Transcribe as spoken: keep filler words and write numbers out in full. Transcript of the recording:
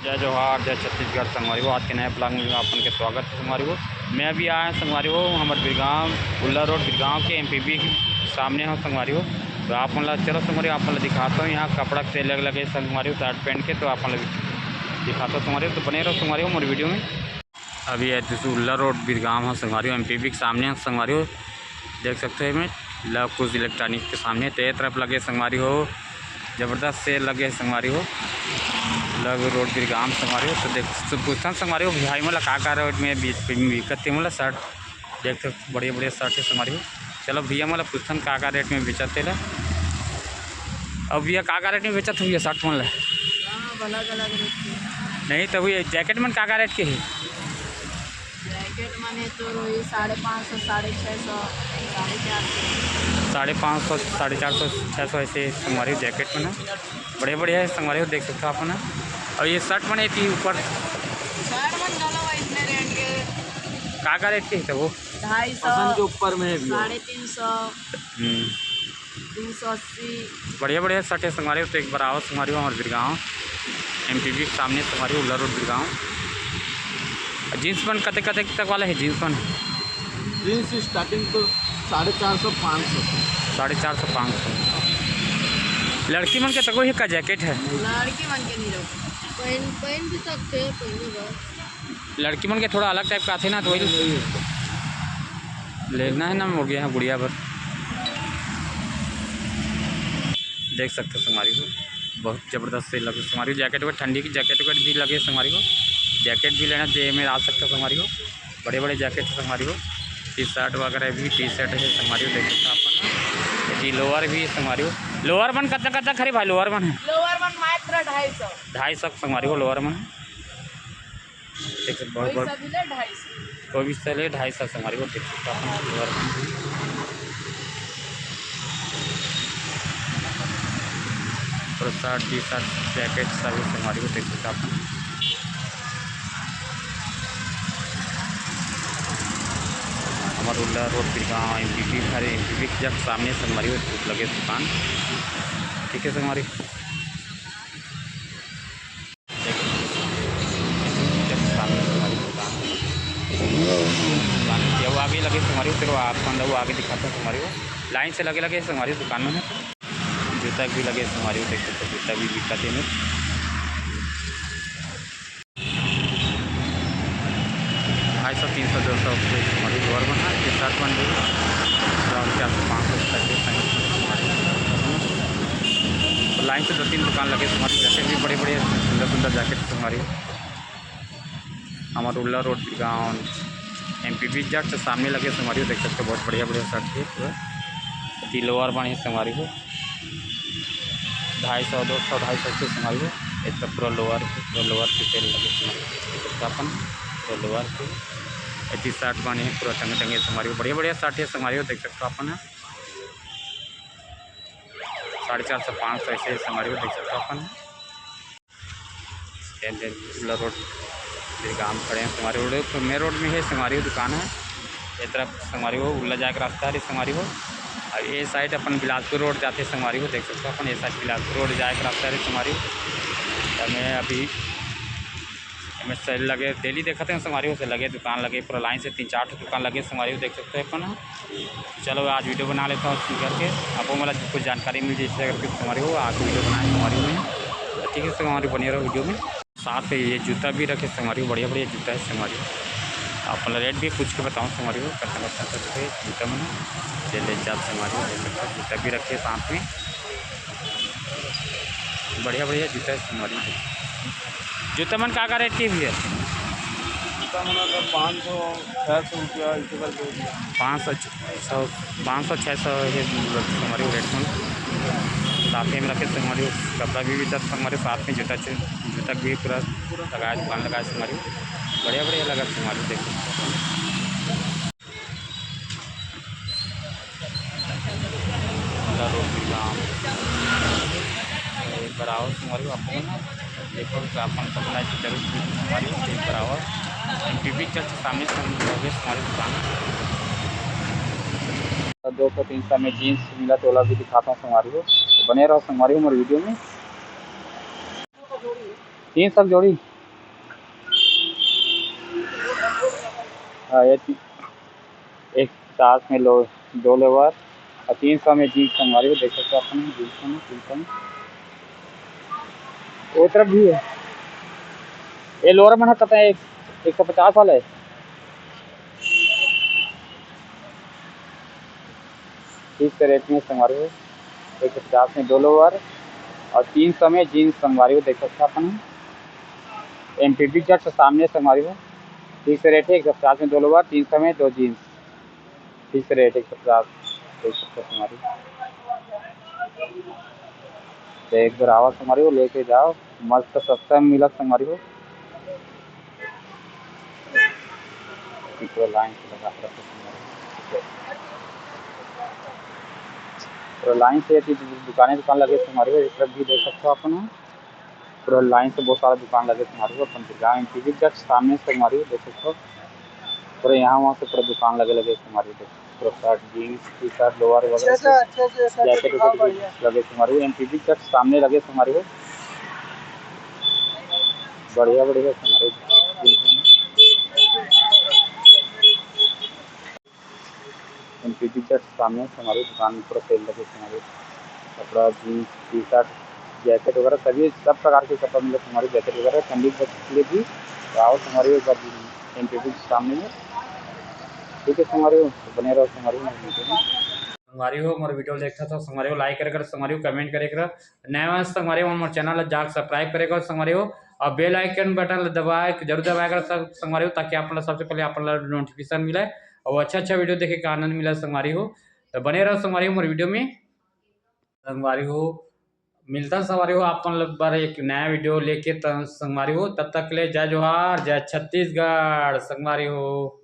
जय जोहार, जय छत्तीसगढ़ संगवारी हो। आज के नए vlog में आप मन के स्वागत हे संगवारी हो। मैं अभी आया संगवारी हो, हमर बिरगांव, उल्ला रोड बिरगांव के एमपीवी के सामने हो संगवारी हो। तो आप मन ला, चलो संगवारी हो, आप मन ला दिखाता हूँ यहाँ कपड़ा के sale लगे लगे संगवारी हो, शर्ट पैंट के। तो आप मन ला दिखाता हूँ संगवारी हो, तो बने रहो संगवारी हो मोर वीडियो में। अभी ये जैसे उल्ला रोड बिरगांव हो संगवारी हो, एमपीवी के सामने हो संगवारी हो, देख सकते हो एमे लव कुश इलेक्ट्रॉनिक के सामने। तो ये तरफ लगे संगवारी हो, जबरदस्त sale लगे हे संगवारी हो, लव रोड बिरगांव संगवारी हो। तो देख, तो पूछथन संगवारी हो, भाई मोला का का रेट में बेच-, बिकत हे मोला शर्ट। देख सकते हो बढ़िया बढ़िया शर्ट हे संगवारी हो। चलो भैया मोला पूछथन का का रेट में बेचत हे ला। अब भैया का का रेट में बेचत हो भैया शर्ट मन ला? हाँ, अलग अलग रेट के। नहीं तो भैया जैकेट मन का का रेट के हे? जैकेट माने तो वही साढ़े पाँच सौ, साढ़े छः सौ, साढ़े चार सौ। साढ़े पाँच सौ, साढ़े चार सौ, छः सौ ऐसे संगवारी हो जैकेट मन हे। बढ़िया बढ़िया हे संगवारी हो, देख सकते हो आप मन। और ये शर्ट मन हे ऊपर शर्ट मन घलो इतने रेंज के। का का रेट के हे वो? ढाई सौ, पसंद के ऊपर में है भैया। साढ़े तीन सौ, हम्म। दो सौ अस्सी। बढ़िया बढ़िया शर्ट हे संगवारी हो, तो एक बार आओ संगवारी हो हमर बिरगांव एमपीवी के सामने संगवारी हो, उल्ला रोड बिरगांव। जींस मन कते कते तक वाला हे जींस मन? जींस starting तो साढ़े चार सौ, पाँच सौ। साढ़े चार सौ, पाँच सौ। लड़की मन के तको हे का जैकेट हे? लड़की मन के नहीं रहो। पहन, पहन भी सकते हैं, पहने बर। लड़की मन के थोड़ा अलग टाइप का आथे ना, तो वही लेना हे ना मोर यहाँ गुड़िया बर। देख सकते हो संगवारी हो, बहुत जबरदस्त sale लगे संगवारी हो। जैकेट वैकेट, ठंडी के जैकेट वैकेट भी लगे संगवारी हो, जैकेट भी लेना जे में आ सकते हो संगवारी हो। बड़े बड़े जैकेट हे संगवारी हो, टी शर्ट वगैरह भी, टी शर्ट हे संगवारी हो, देख सकते हो आप मन। ये लोअर भी हे संगवारी हो। लोअर मन कतना कतना खरीद भाई, लोअर मन हे? लोअर मन मात्र ढाई सौ। ढाई सौ संगवारी हो लोअर मन हे। देख सकते बहुत कोई बहुत सा भी ले ढाई सौ। कोई भी सा ले ढाई सौ संगवारी हो, देख सकते हो आप मन लोअर मन। पूरा शर्ट, टी शर्ट, जैकेट सभी संगवारी हो, देख सकते हो आप मन। हमर उल्ला रोड बिरगांव एमपीवी, अरे एमपीवी के जस्ट सामने संगवारी हो लगे दुकान। ठीक हे संगवारी। जब सामने संगवारी दुकान, दुकान ये वो आगे लगे संगवारी हो, फिर वो आप मन ला वो आगे दिखाता हूँ संगवारी हो। लाइन से लगे लगे संगवारी हो दुकान मन हे, जूता भी लगे संगवारी हो, देख सकते हो जूता भी बिकत हे। ढाई सौ, तीन सौ, दो सौ के संगवारी लोअर मन हे, टी शर्ट मन भी चार सौ, पाँच सौ तक के संगवारी। लाइन से दो तीन दुकान लगे संगवारी, जैसे भी बड़े बड़े सुंदर सुंदर जैकेट संगवारी। हमर Ulla road Birgaon MPV just सामने लगे संगवारी हो, देख सकते हो बहुत बढ़िया बढ़िया शर्ट हे पूरा। टी लोअर मन हे संगवारी हो, ढाई सौ, दो सौ, ढाई सौ से संगवारी हो। ये तो पूरा लोअर, पूरा लोअर के sale लगे संगवारी हो, देख सकते हो आप मन पूरा लोअर के। ये टी शर्ट मन हे पूरा टंगे टंगे संगवारी हो, बढ़िया बढ़िया शर्ट हे संगवारी हो, देख सकते हो आप मन। साढ़े चार सौ, पाँच सौ ऐसे संगवारी हो, देख सकते हो आप मन। ये दे उल्ला रोड बिरगांव खड़े हे संगवारी हो, तो मेन रोड में हे संगवारी हो दुकान हे। ये तरफ संगवारी हो उल्ला जाए के रास्ता हे संगवारी हो। अब ये side अपन बिलासपुर रोड जाथे संगवारी हो, देख सकते हो अपन ये side बिलासपुर रोड जाए के रास्ता हे संगवारी हो। तो मैं अभी एमे sale लगे, daily देखत हे संगवारी हो, से लगे दुकान लगे, पूरा लाइन से तीन चार ठो दुकान लगे संगवारी हो, देख सकते हो अपन। चलो आज वीडियो बना लेता हूँ इसी करके, आपको मतलब कुछ जानकारी मिल जाए इससे करके संगवारी हो, आज वीडियो बनाए संगवारी हो। ठीक है संगवारी, बने रहो वीडियो में। साथ में ये जूता भी रखे संगवारी हो, बढ़िया बढ़िया जूता हे संगवारी हो। आप मतलब रेट भी पूछ के बताओ संगवारी हो, कतना कतना रेट हे जूता मन। ये ले जा संगवारी हो, देख सकते हो जूता भी रखे साथ में, बढ़िया बढ़िया जूता हे संगवारी हो। जूता मन का का रेट के भैया? जूता मन का पाँच सौ, छः सौ रुपया इसी करके। पाँच सौ, छः सौ, पाँच सौ, छः सौ हे संगवारी रेट मन। साथ में रखे संगवारी, कपड़ा भी बिकत संगवारी, साथ में जूता च-, जूता भी पूरा लगाए, दुकान लगाए संगवारी, बढ़िया बढ़िया लगा संगवारी, देख सकते हो। उल्ला रोड बिरगांव। एक बार आओ संगवारी, आप मन देखो तो आप मन कपड़ा की जरूरत हे संगवारी, एक बार आओ। एमपीवी चर्च सामने से हम लोग हमारी दुकान। दो सौ तीन सौ में जींस मिला, तोला भी दिखाता हूँ संगवारी हो, तो बने रहो संगवारी हो मोर वीडियो में। तीन सौ जोड़ी। हाँ, ये ती-, एक पचास में लो, दो लोअर और तीन सौ में जींस संगवारी हो, देख सकते हो अपन जींस में, तीन सौ में। वो तरफ भी है, ये लोअर मन ह कतका है, एक सौ पचास वाला है। ठीक से रेट में संगवारी हो, एक सौ पचास में दो लोअर और तीन सौ में जींस संगवारी हो, देख सकते हो अपन। एमपीवी जट सामने संगवारी हो, ठीक से रेट है, एक सौ पचास में दो लोअर, तीन सौ में दो जींस, ठीक से रेट एक सौ पचास, देख सकते हो संगवारी। तो एक बार आवा संगवारी हो, लेके जाओ, मस्त सस्ता में मिला संगवारी हो। पूरा लाइन से लगा के रखो संगवारी हो। पूरा लाइन से ये दुकानें, दुकान लगे संगवारी हो, एक तरफ भी देख सकते हो अपन। पूरा लाइन से बहुत सारा दुकान लगे संगवारी हो, अपन दुर्गा एमपीवी जट सामने संगवारी हो, देख सकते हो। पूरा यहाँ वहाँ से पूरा दुकान लगे, लगे संगवारी हो, पूरा shirt, jeans, T shirt, lower वगैरह, अच्छा, अच्छा, अच्छा, जैकेट वैकेट भी बढ़िया लगे संगवारी हो, एमपीवी जट सामने लगे संगवारी हो, बढ़िया बढ़िया संगवारी हो। एमपीवी जट सामने संगवारी हो दुकान पूरा सेल लगे संगवारी हो, कपड़ा, जींस, टी शर्ट, जैकेट वगैरह सभी सब प्रकार के कपड़ा मिले संगवारी हो, जैकेट वगैरह ठंडी के लिए भी। तो आओ संगवारी हो एक बार एमपीवी सामने में, ठीक है संगवारी हो, तो बने रहो संगवारी हो। संगवारी हो मोर वीडियो देखता तो संगवारी हो लाइक करे कर, संगवारी हो कमेंट करे कर, नया संगवारी हो मोर चैनल ला जाके सब्सक्राइब करे कर संगवारी हो, और बेल आइकन बटन ला दबाए जरूर दबाए कर संगवारी हो, ताकि आप ला सबसे पहले आप ला नोटिफिकेशन मिले और अच्छा अच्छा वीडियो देखे के आनंद मिले संगवारी हो। तो बने रहो संगवारी हो मोर वीडियो में। संगवारी हो मिलता संगवारी हो आप मन बर एक नया वीडियो लेके संगवारी हो, तब तक के लिए जय जोहार, जय छत्तीसगढ़ संगवारी हो।